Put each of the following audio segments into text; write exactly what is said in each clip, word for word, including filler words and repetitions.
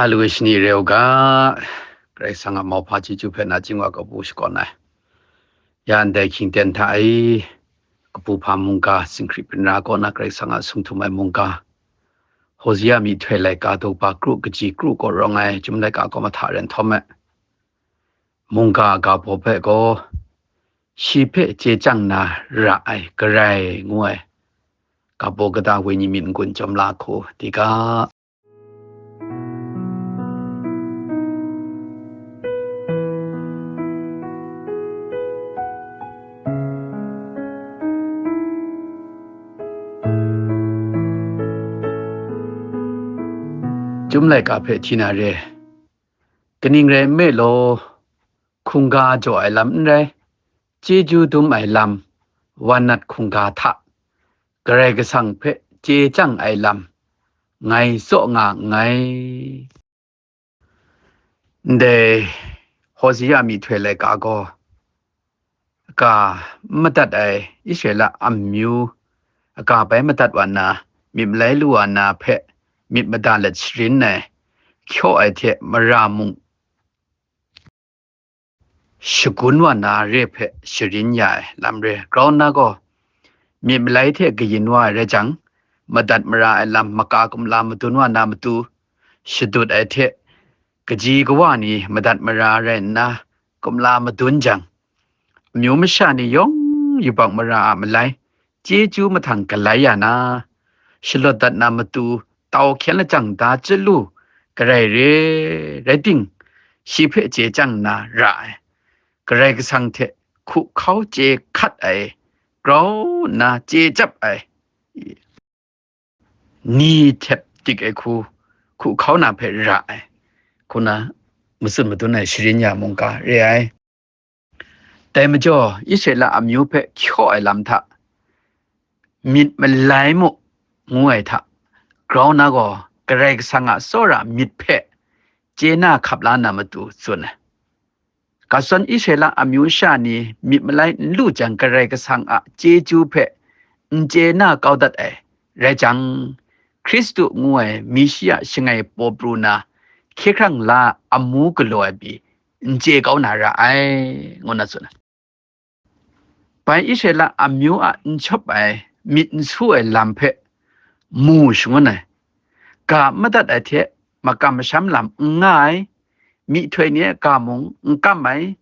A lu ai shani re u ga, Karai Kasang a mauhpa chyeju hpe nachying wa kabu shakawn ai. Ya ndai hkying ten hta e, kabu hpa mungga, singhkri hpinra kaw na Karai Kasang a sung htum ai mungga, Hosea myihtoi laika daw ba kru kaji kru kaw rawng ai Chyum laika kaw mahta ren htawm ai. Mungga a ga baw hpe gaw, shi hpe chye chyang na ra ai Karai ngu ai ga baw kata wenyi myit n-gun chyawm la hku, di ga. Chyum laika hpe hti na re. Kaning rai nme law, hkungga jaw ai lam n rai, chyeju dum ai lam, wan nat hkungga hta, Karai Kasang hpe chye chyang ai lam, ngai tsaw nga nngai. Ndai Hosea myihtoi laika gaw, ka n madat ai Israela amyu, ka bai madat wa nna, myit malai lu wa na hpe myit mada let sharin ai, hkyaw ai hte mara mung shagun wa na re hpe sharin ya ai lam re. Grau nna gaw, myit malai hte kayin wa ai rai jang, madat mara ai lam maka kumla madun wa na matu, shadut ai hte kaji kawa ni madat mara rai nna kumla madun jang, amyu masha ni yawng yubak mara a malai chyeju mahtang galai ya na, shalawt dat na matu tau hkyen lajang da chyalu garai re, rai ting, shi hpe chye chyang na ra ai, Karai Kasang hte hku hkau chye hkat ai, grau nna chye chyap ai, ni htep dik ai hku, hku hkau na hpe ra ai, hku na matsun madun ai sharin ya mungga re ai. Dai majaw, Israela amyu hpe hkyaw ai lam hta, myit malai mu, ngu ai hta, grau nna gaw, Karai Kasang a tsawra myit hpe chye na hkap la na matu tsun ai. Katsan Israela amyu sha ni myit malai n lu jang, Karai Kasang a chyeju hpe n chye na kau dat ai rai jang, Hkristu ngu ai Meshiya shangai paw pru na hkye hkrang la amu galaw ai pyi n chye kau na ra ai, ngu na tsun ai. Bai Israela amyu a n shawp ai, myit n su ai lam hpe mu shangun ai, ga n madat ai hte makam masham lam n nga ai, myihtoi ni a ga mung n kam ai,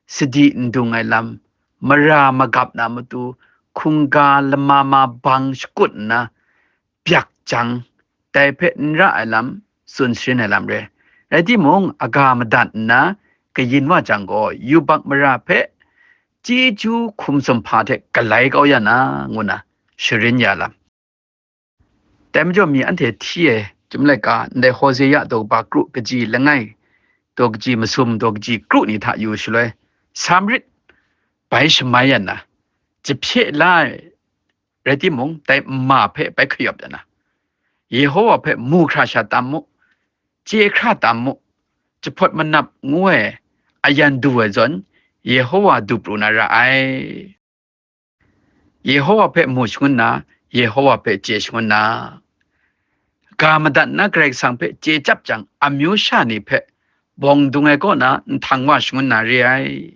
sadi n dung ai lam, mara magap na matu hkungga lama ma bang shakut nna, byak jang, dai hpe n ra ai lam tsun sharin ai lam re. Rai timung, aga madat nna kayin wa jang gaw, yubak mara hpe chyeju hkum sumhpa hte galai kau ya na, ngu na sharin ya lam. Dai majaw, mi anhte hti ai Chyum laika ndai Hosea daw kaba kru kaji langai, daw kaji masum, daw kaji kru ni hta yu shaloi, Samrit bai shamai ya nna, jahpye la ai rai timung, dai nma hpe bai hkayawp ya na, Yehowa hpe mu hkra sha tam mu, chye hkra tam mu, jahpawt manap ngu ai ayan du ai zawn, Yehowa du pru na ra ai. Yehowa hpe mu shangun na, Yehowa hpe chye shangun na, ga madat na Karai Kasang hpe chye chyap jang, amyu sha ni hpe bawng dung ai kaw na nhtang wa shangun na re ai.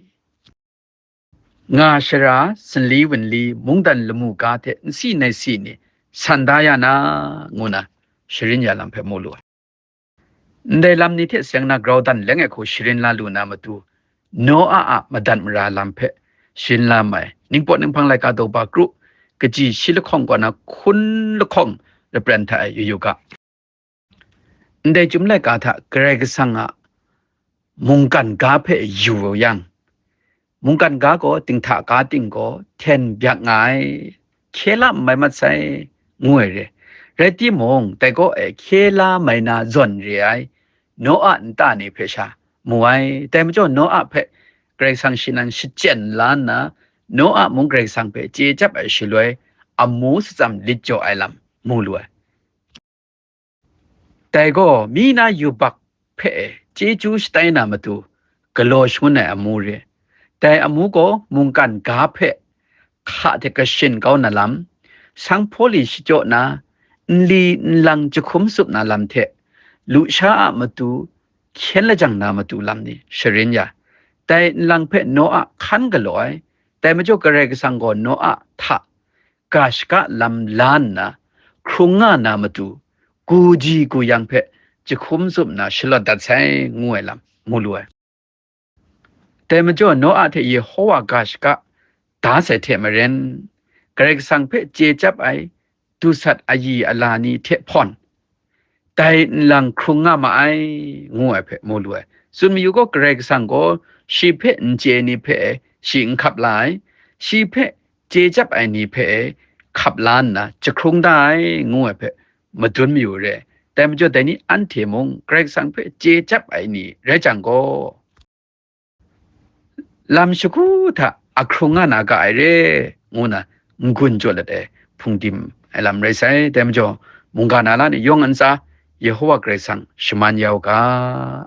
Nga shara, sanli wunli, mungdan lamu ga hte nsi naisi ni san da ya na, ngu na sharin ya lam hpe mu lu ai. Ndai lam ni hte seng na grau dan leng ai hku sharin la lu na matu, Noa a madat mara lam hpe sharin la mai. Ningpawt Ninghpang laika daw ba kru, kaji shi lahkawng kaw na hkun lahkawng lapren hta e yu yu ga. Ndai Chyum laika hta Karai Kasang a mungkan ga hpe yu yang, mungkan ga gaw dinghta ga ting gaw hten byak nga ai, hkye la n mai mat sai, ngu ai re. Rai timung, dai gaw e hkye la mai na zawn re ai, Noa nta ni hpe sha mu ai. Dai majaw, Noa hpe Karai Kasang shi nan shachyen la nna, Noa mung Karai Kasang hpe chye chyap ai shaloi, amu satsam lit jaw ai lam mu lu ai. Dai gaw mi na yubak hpe chyeju shatai na matu galaw shangun ai amu re. Dai amu gaw mungkan ga hpe hka hte kashin kau na lam, sanghpaw li shachyaw na, nli nlang jahkum tsup na lam hte, lusha a matu hkyen lajang na matu lam ni sharin ya, dai nlang hpe Noa hkan galaw ai. Dai majaw Karai Kasang gaw Noa hta ga shaka lam la nna, hkrung nga na matu, gu ji gu yang hpe jahkum tsup nna shalawt dat sai, ngu ai lam mu lu ai. Dai majaw Noa hte Yehowa ga shaka da sai hte maren, Karai Kasang hpe chye chyap ai dusat ayi ala ni hte hpawn, dai nlang hkrung nga ma ai, ngu ai hpe mu lu ai. Tsun mayu gaw, Karai Kasang gaw shi hpe n chye ai ni hpe shi n hkap la ai, shi hpe chye chyap ai ni hpe hkap la nna jahkrung da ai, ngu ai hpe madun mayu re. Dai majaw, dai ni anhte mung Karai Kasang hpe chye chyap ai ni rai jang gaw, lam shagu hta a hkrung nga na ga ai re, ngu na n-gun jaw let ai hpungdim ai lam rai sai. Dai majaw, mungga na la ni yawng ntsa Yehowa Karai Kasang shaman ya u ga.